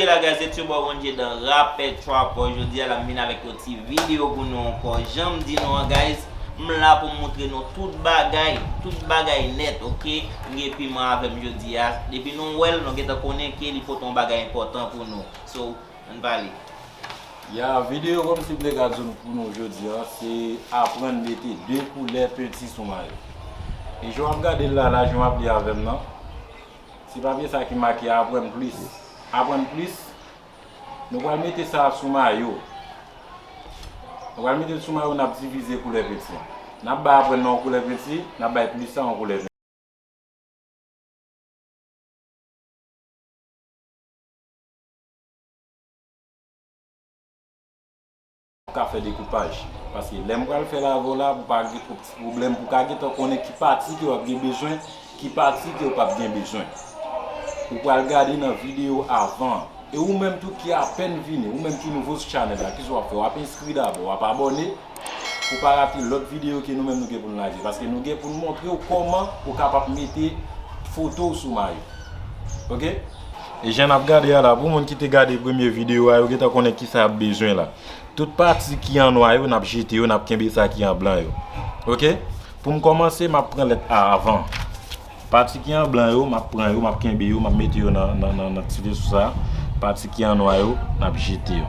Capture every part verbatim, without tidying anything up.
Guys, it's your boy One J dan Rapè Trapper. Jodi a la m vin avèk yon ti videyo pou nou ankò. Jan m di nou an, guys, m la pou m montre nou tout bagay, tout bagay nèt, oke? M gen Piman avè m jodi a. Depi nou wè l, nou gentan konnen ke li pote yon bagay enpòtan pou nou. So, ann pale. Ya, videyo kòmsi m te ka di nou pou nou jodi a, se aprann mete de koulè penti sou mayo. E jan w ap gade l la, la, jan w ap li avè m nan, se papye sa ki make aprann plis. Aprann plis, nou pral mete sa sou mayo. Nou pral mete l sou mayo, n ap divize koulè penti an. N ap bay aprann nan yon koulè penti, n ap bay plis sa yon koulè penti. Ka fè dekoupaj. Paske lè m pral fè l avè w la, pou pa gen twòp ti pwoblèm, pou ka gentan konnen ki pati ke w ap gen bezwen, ki pati ke w p ap gen bezwen. Ou pral gade nan videyo avan. E ou menm tou ki apèn vini, ou menm ki nouvo sou chanèl la, kisa w ap fè? W ap enskri dabò, w ap abòne, pou pa rate lòt videyo ke nou menm nou gen pou n lage. Paske nou gen pou n montre w kòman ou kapab mete foto w sou mayo. Oke? E jan n ap gade a la, pou moun ki te gade premye videyo a, yo gentan konnen kisa y ap bezwen la. Tout pati ki an nwa yo, n ap jete yo, n ap kenbe sa ki an blan yo. Oke? Pou m kòmanse, m ap pran lèt A avan. Pati ki an blan yo, m ap pran yo, m ap kenbe yo, m ap mete yo nan, nan, nan, nan ti veso sa. Pati ki an nwa yo, n ap jete yo.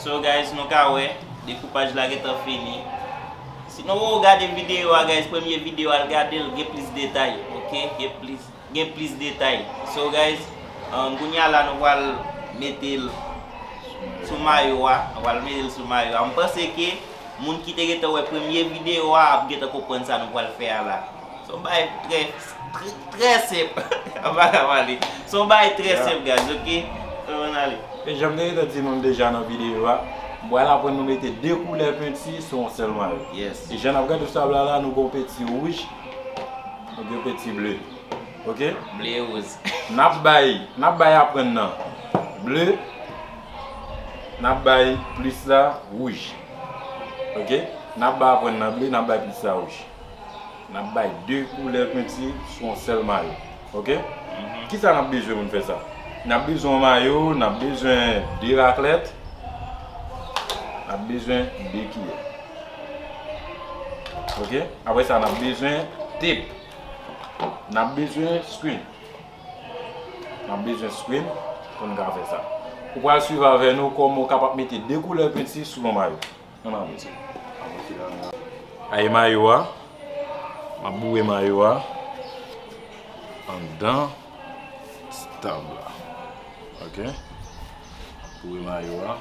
So guys, nou ka wè, dekoupaj la gentan fini. Si nou poko gade videyo a, guys, premye videyo, al gade l, gen plis detay, ok? Gen plis, gen plis detay. So guys, um, kounye a la nou pral mete l sou mayo a, nou pral mete l sou mayo a. M panse ke moun ki te gentan wè premye videyo a ap gentan konprann sa nou pral fè a la. Se yon bagay trè, trè, trè senp. An pa ka pale. Se yon bagay trè senp, guys, ok? So, ann ale. E jan m te gentan di nou deja nan videyo a, m pral aprann nou mete de koulè penti sou yon sèl mayo. Yes. E jan n ap gade sou tab la la, nou gen yon penti wouj, nou gen yon penti ble. Ok? Ble e woz. N ap bay, n ap bay aprann nan ble, n ap bay plis la wouj. Ok? N ap bay aprann nan ble, n ap bay plis la wouj. N ap bay de koulè penti sou yon sèl mayo. Ok? Kisa n ap bezwen pou n fè sa? N ap bezwen yon mayo, n ap bezwen de raklèt, n ap bezwen de kiyè. Ok? Apre sa, n ap bezwen tep. N ap bezwen screen. N ap bezwen screen pou n ka fè sa. Ou pral swiv avè nou kòman w kapab mete de koulè penti sou yon mayo. Ann ale. Ay mayo a. M ap boure mayo a anndan stab la. Ok? Boure mayo a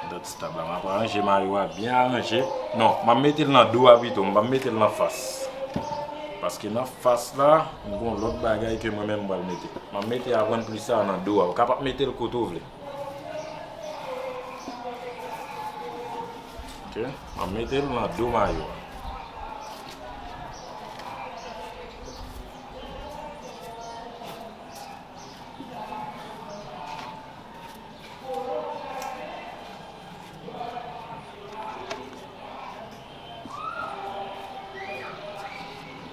anndan stab la. M ap aranje mayo a byen aranje. Non, m ap mete l nan do a pito. M p ap mete l nan fas. Paske nan fas la, m gen yon lòt bagay ke mwen menm m pral mete. M ap mete aprann plis sa nan do a. Ou kapab mete l kote w vle. Ok, m ap mete l nan do mayo a.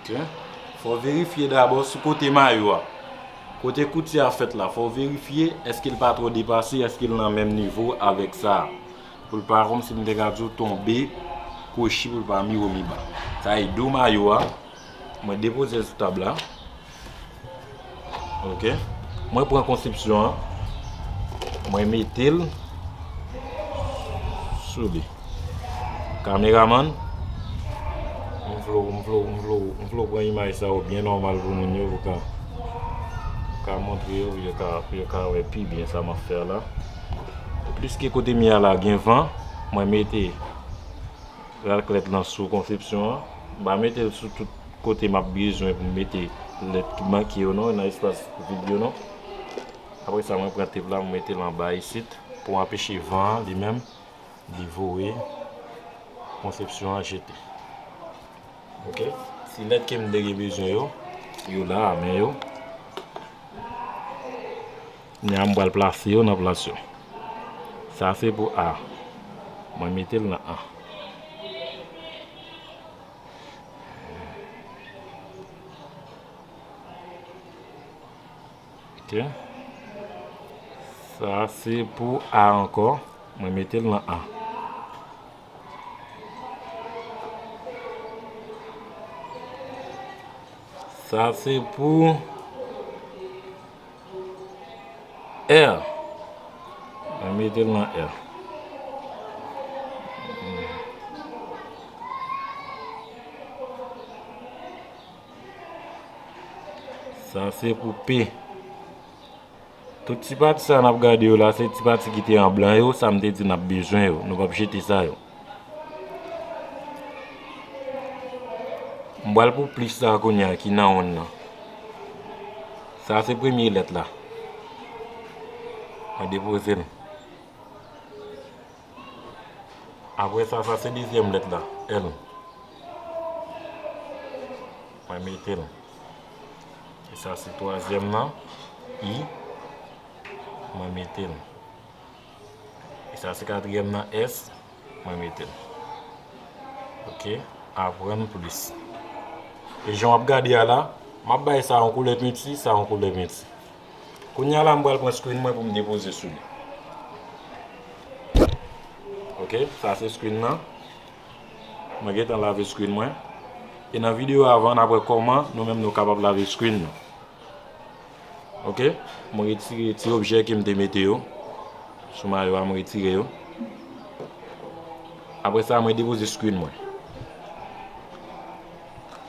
Ok. Fò w verifye dabò sou kote mayo a. Kote kouti a fèt la, fò w verifye èske l pa twò depase, èske l nan menm nivo avèk sa a. Pou l pa kòmsi m te ka di w tonbe, kwochi pou l pa miwo miba. Sa e do mayo a. Mwen depoze l sou tab la. Ok. Mwen pran konsepsyon an. Mwen mete l sou li. Kameramann, m vle w, m vle w, m vle w, m vle w pran imaj sa yo byen nòmal pou moun yo, pou ka, pou ka montre yo, pou yo ka, pou yo ka wè pi byen sa m ap fè a la. Pliske kote m ye a la gen van, mwen mete raklèt lan sou konsepsyon an. M pa mete l sou tout kote m ap bezwen pou m mete lèt ki manke yo non, nan espas vid yo non. Apre sa, mwen pran tep la, mwen mete l anba isit pou anpeche van an li menm li voye konsepsyon an jete. Ok? Ti lèt ke m te gen bezwen yo, yo la, men yo. Kounye a m pral plase yo nan plas yo. Sa se pou A. Mwen mete l nan A. Ok. Sa se pou A ankò. Mwen mete l nan A. Sa se pou R. Mwen mete l nan R. Sa se pou P. Tout ti pati sa n ap gade yo la, se ti pati ki te an blan yo, sa m te di n ap bezwen yo. Nou p ap jete sa yo. M pral pou plis sa kounye a ki nan wonn nan. Sa se premye lèt la. Mwen depoze l. Apre sa, sa se dezyèm lèt la, L. Mwen mete l. E sa se twazyèm nan, I. Mwen mete l. E sa se katriyèm nan, S. Mwen mete l. Ok, aprann plis. E jan w ap gade a la, m ap bay sa yon koulè penti, sa yon koulè penti. Kounye a la, m pral pran screen mwen pou m depoze sou li. Ok, sa se screen nan. Mwen gentan lave screen mwen. E nan videyo avan, n ap wè kòman nou menm nou kapab lave screen nou. Ok, mwen retire ti objè ke m te mete yo. Sou mayo a, m retire yo. Apre sa, mwen depoze screen mwen.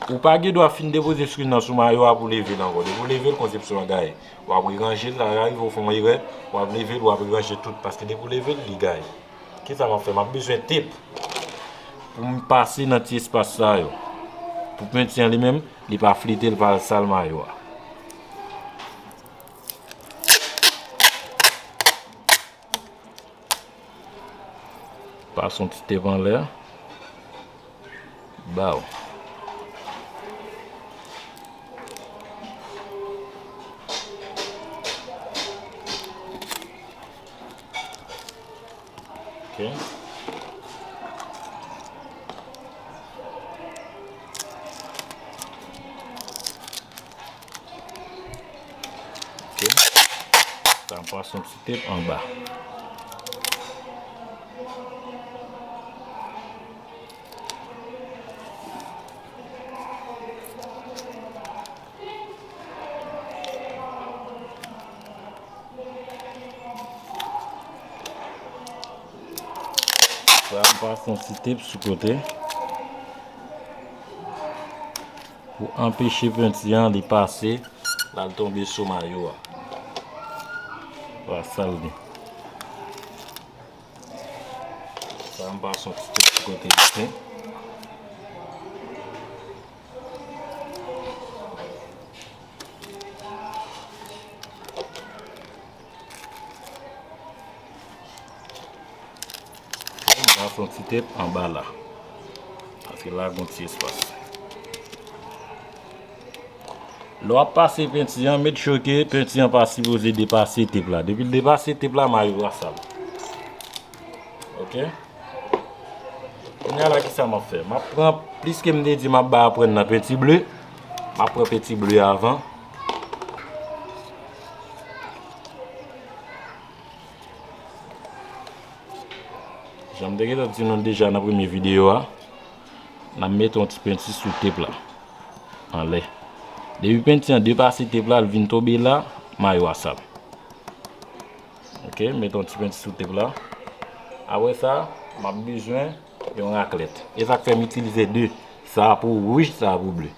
Ou pa gen dwa fin depoze screen nan sou mayo a pou leve l ankò. Depi w leve l, konsepsyon an gaye. W ap reranje l, sa ka rive w fè yon erè, w ap leve l, w ap reranje tout, paske depi w leve l, li gaye. Kisa m ap fè? M ap bezwen tep pou m pase nan ti espas sa yo. Pou penti an li menm, li pa flite, li pa al sal mayo a. Pase yon ti tep anlè. Baw. Ok. Ok. Sa m pase yon ti tep anba. Sa m pase yon ti tep sou kote pou anpeche penti an li pase, l al tonbe sou mayo a. Vwala sa l ye. Sa m pase yon ti tep sou kote isit. M pase yon ti tep anba la. Paske la gon ti espas. Lè w ap pase penti an, make sure ke penti an pa sipoze depase tep la. Depi l depase tep la, mayo a sal. Ok? Kounye a la, kisa m ap fè? M ap pran, pliske m te di m ap bay aprann nan penti ble, m ap pran penti ble avan. Jan m te gentan di nou deja nan premye videyo a, n ap mete yon ti penti sou tep la. Anlè. Depi penti an depase tep la, l vin tonbe la, mayo a sal. Ok, mete yon ti penti sou tep la. Apre sa, m ap bezwen yon raklèt. E sa k fè m itilize de. Sa a pou wouj, sa a pou ble.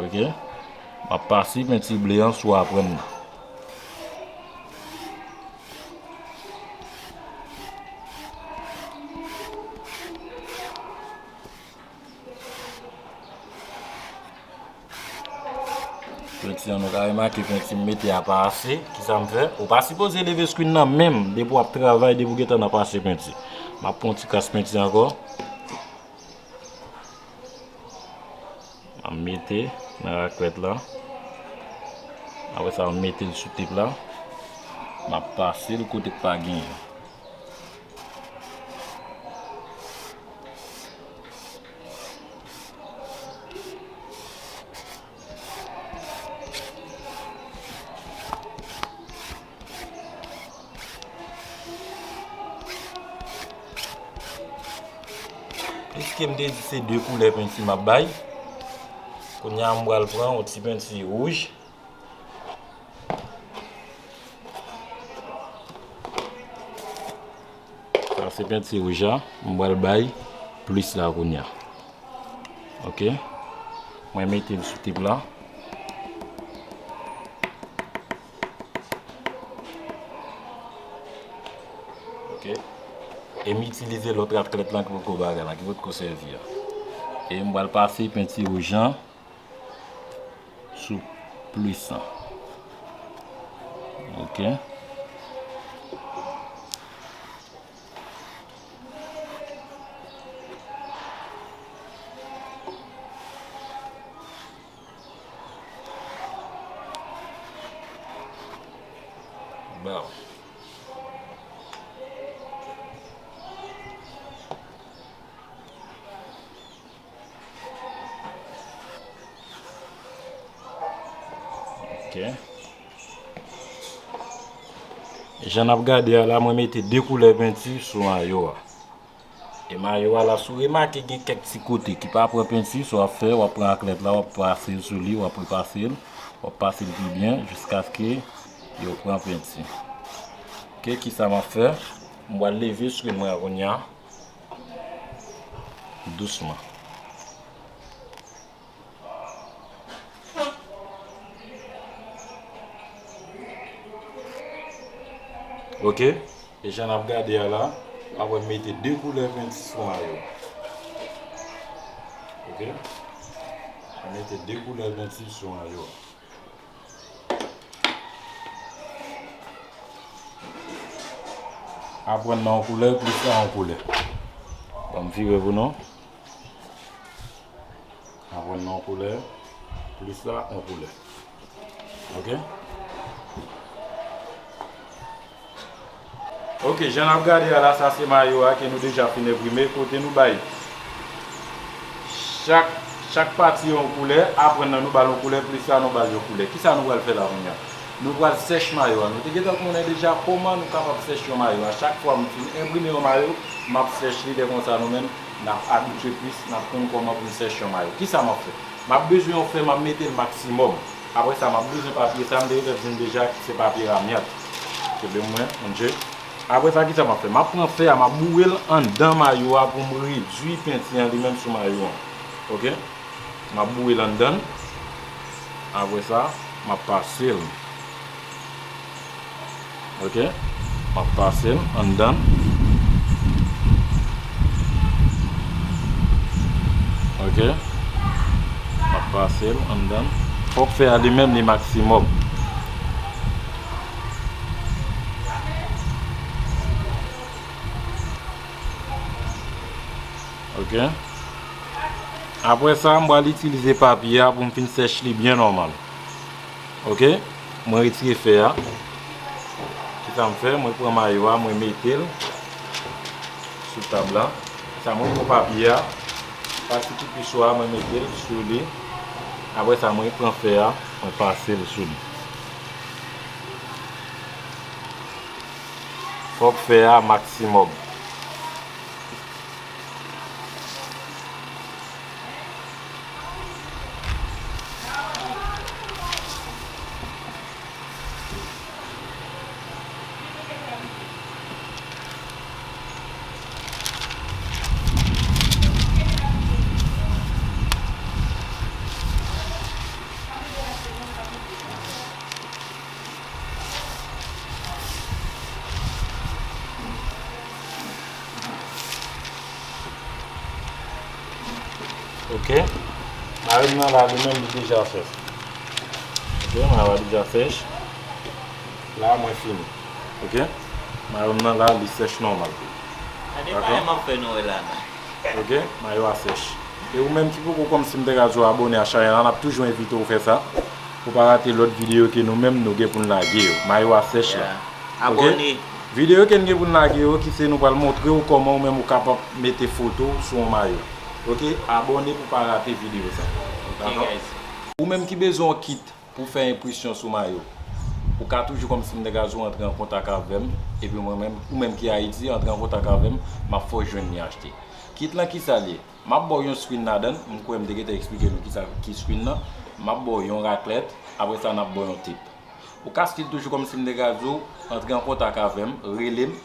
Ok. M ap pase penti ble an sou aprann nan. Penti an, nou ka remake penti m mete a pa ase. Kisa m fè? Ou pa sipoze leve screen nan menm depi w ap travay, depi w gentan nan pase penti. M ap pran yon ti kras penti ankò. M ap mete nan raklèt la. Apre sa, m mete l sou tep la. M ap pase l kote k pa genyen. Piske m te di se de koulè penti m ap bay, kounye a m pral pran yon ti penti wouj. Sa se penti wouj la, m pral bay plis la kounye a. Ok. Mwen mete l sou tep la. Ok. E m itilize lòt raklèt lan ki potko bagay la, ki potko sèvi a. E m pral pase penti wouj lan sou plis lan. Ok. Bon. Ok. Jan n ap gade a la, mwen mete de koulè penti sou mayo a. E mayo a la, si w remake gen kèk ti kote ki pa pran penti, sa w ap fè, w ap pran raklèt la, w ap pase l sou li, w ap repase l, w ap pase l pi byen, jiskaske Yo pran penti. Oke, kisa m ap fè? M pral leve screen mwen an kounye a. Dousman. Oke? E jan n ap gade a la, apre m mete de koulè penti sou mayo. Oke? M mete de koulè penti sou mayo. Aprann nan yon koulè, plis sa yon koulè. Ban m vire pou nou. Aprann nan yon koulè, plis sa yon koulè. Oke? Oke, jan n ap gade a la, sa se mayo a ke nou deja fin enprime, kote nou bay chak, chak pati yon koulè, aprann nan nou ba l yon koulè, plis sa nou ba l yon koulè. Kisa nou pral fè la kounye a? Nou pral sèch mayo a. Nou te gentan konnen deja kòman nou kapab sèch yon mayo a. Chak fwa m fin enprime yon mayo, m ap sèch li, lè konsa nou menm, n ap abitye plis, n ap konn kòman pou n sèch yon mayo. Kisa m ap fè? M ap bezwen yon fè, m ap mete l maksimòm. Apre sa, m ap bezwen papye sa, m te gentan di n deja, se papye ramyat. Kenbe mwen, M J. Apre sa, kisa m ap fè? M ap pran fè a, m ap boure l anndan mayo a pou m redui penti an li menm sou mayo an. Oke? M ap boure l anndan l. Apre sa, m ap pase l. Oke? M ap pase l anndan l. Oke? M ap pase l anndan l. Fòk fè a li menm li maksimòm. Oke? Apre sa, m pral itilize papye a pou m fin sèch li byen nòmal. Oke? Mwen retire fè a. Kisa m fè? Mwen pran mayo a, mwen mete l sou tab la. Sa, mwen pran papye a, pati ki pi cho a, mwen mete l sou li. Apre sa, mwen pran fè a, mwen pase l sou li. Fòk fè a maksimòm. Oke. Mayo m nan la, li menm, li deja sèch. Oke, mayo a deja sèch. La, mwen fini. Oke. Mayo m nan la, li sèch nòmal. Gade bagay m ap fè nou wè la nan. Oke, mayo a sèch. E ou menm ki poko kòmsi m te ka di w abòne a chanèl la, n ap toujou envite w fè sa. Pou pa rate lòt videyo ke nou menm nou gen pou n lage yo. Mayo a sèch la. Yeah. Oke? Abòne. Videyo ke n gen pou n lage yo, ki se nou pral montre w kòman ou menm ou kapab mete foto w sou yon mayo. Oke? Abòne pou pa rate videyo sa. Ok, dakò? Guys. Ou menm ki bezwen yon kit pou fè enpresyon sou mayo, ou ka toujou kòmsi m te ka di w antre an kontak avè m, epi mwen menm, ou menm ki Ayiti, antre an kontak avè m, m ap fè w jwenn li achte. Kit lan kisa l ye? M ap ba w yon screen ladan l, m kwè m te gentan eksplike nou kisa ki screen nan. M ap ba w yon raklèt, apre sa n ap ba w yon tep. Ou ka still toujou kòmsi m te ka di w, antre an kontak avè m, rele m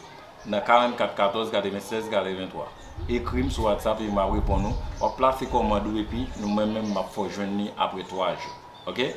nan karannkat katòz katrevennsèz katrevenntwa. Ekri m sou WhatsApp epi m ap reponn ou. W ap plase kòmand ou epi nou mwen menm m ap fè w jwenn li apre twa jou. Oke?